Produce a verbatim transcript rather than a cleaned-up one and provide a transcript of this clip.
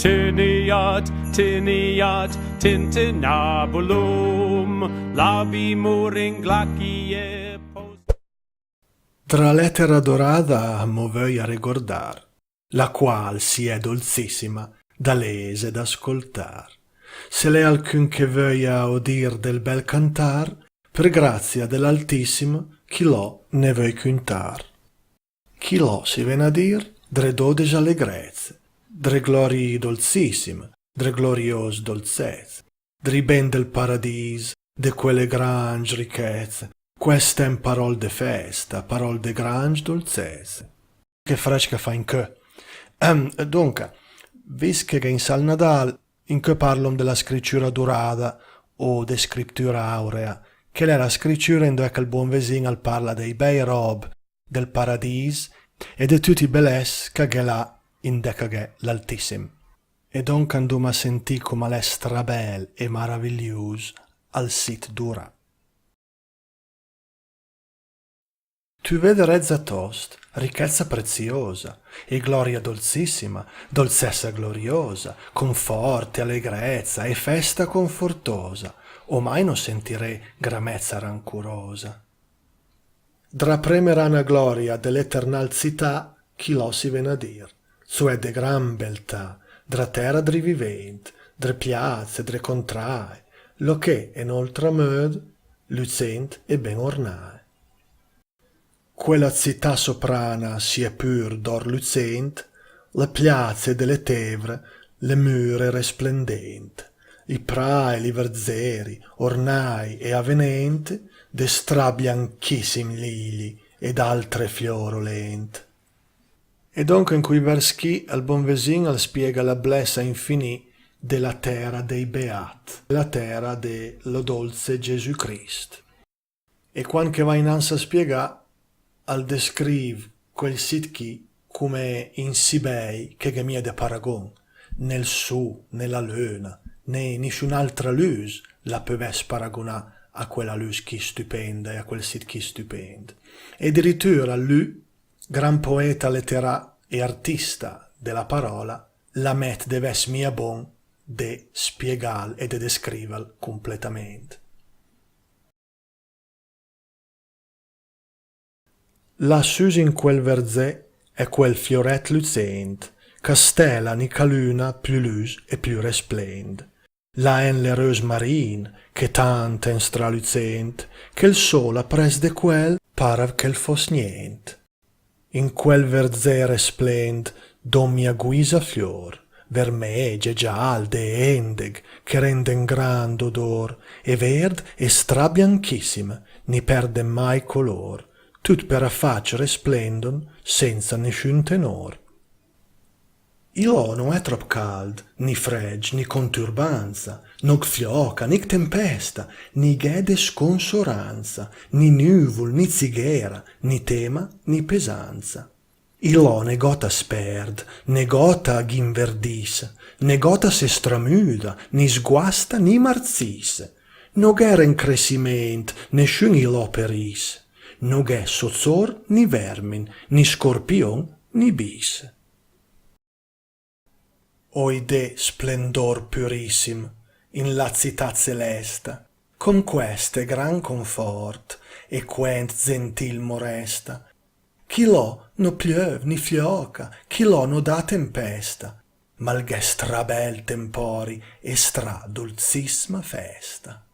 Teniat, teniat, tintinabulum, labimur in glacie pos. Dra lètera dorada mo vöi a regordar, la qual si è dolcissima da lès e da scoltar. Se l'è alcun che vöia odir del bel cantar, per grazia de l'Altissim, chilò ne vöi cuntar. Chilò si ven a dir, dre dodesch alegrezze, dre glorii dolcissim, dre glorios dolcezze, dri ben del paradis, de quele granc richezze, quest è un parol de festa, parol de granc dolcezze. Che frech che fa incö. Ehm, donca, vist che gh'è insà 'l Nadal, incö parlom de la scriciura durada o de scriptura aurea, che l'è la scriciura indove che 'l bon vesin al parla dei bei rob del paradis e de tüt i beless che gh'è là indove che gh'è l'Altissim. E donca 'ndom a sentì coma l'è strabel e maraviglius al sit durà. Tü vederezza tost, richezza preziosa, e gloria dolcissima, dolcezza gloriosa, confort e alegrezza e festa confortosa, omai no sentirè gramezza rancurosa. Dra premera na gloria de l'eternal cità, chilò si ven a dir, cioè de gran beltà, dra tera dri vivent, dre piazze, dre contrae, lo che en oltra möd lucent e ben ornae. Quela cità soprana si è pür d'or lucent, le piazze de le tevre, le müre resplendent, i prae, li verzeri, ornai e avenent de strabianchissim lili e d'altre fior olent. E donca in cui vers chì al bon vesin al spiega la blessa infinì de la tera dei beat, la tera de lo dolce Gesù Crist. E quand che va inanz a spiegà, al descriv quel sit chì cume insì bei che gh'è mia de paragon, né 'l su, né la löna, né nissun'altra lüs la pö vess paragunà a quela lüs chì stüpenda e a quel sit chì stüpend. E diritüra lü, gran poeta leterà e artista de la parola, la met de vess mia bon de spiegal e de descrival cumpletament. Là süs in quel verzè è quel fioret lucent, ca stela ni ca lüna plü lüs e plü resplend. Là en le rös marin, che tant en stralucent, che 'l sol apress de quel para che 'l foss nient. In quel verzè resplend d'ogna guisa fior, vermegie, giald e endeg, che renden grand odor, e verd e strabianchissim, ni perden mai color, tüt per a facc resplendon senza nissun tenor. Ilò no è tropp cald, ni fregg, ni conturbanza, no gh' fioca, ni gh' tempesta, ni gh'è desconsoranza, ni nüvul, ni zighera, ni tema, ni pesanza. Ilò negót a sperd, negót a gh'inverdiss, negót a se stramüda, ni sguasta, ni marziss. No gh'è rencresiment, nessun ilò periss. No gh'è sozor, ni vermin, ni scorpion, ni biss. Oidè splendor pürissim in la cità celesta, con queste gran confort e quent gentil moresta. Chilò no piöv ni fioca, chilò no dà tempesta, ma 'l gh'è strabel tempori e stra dolcissma festa.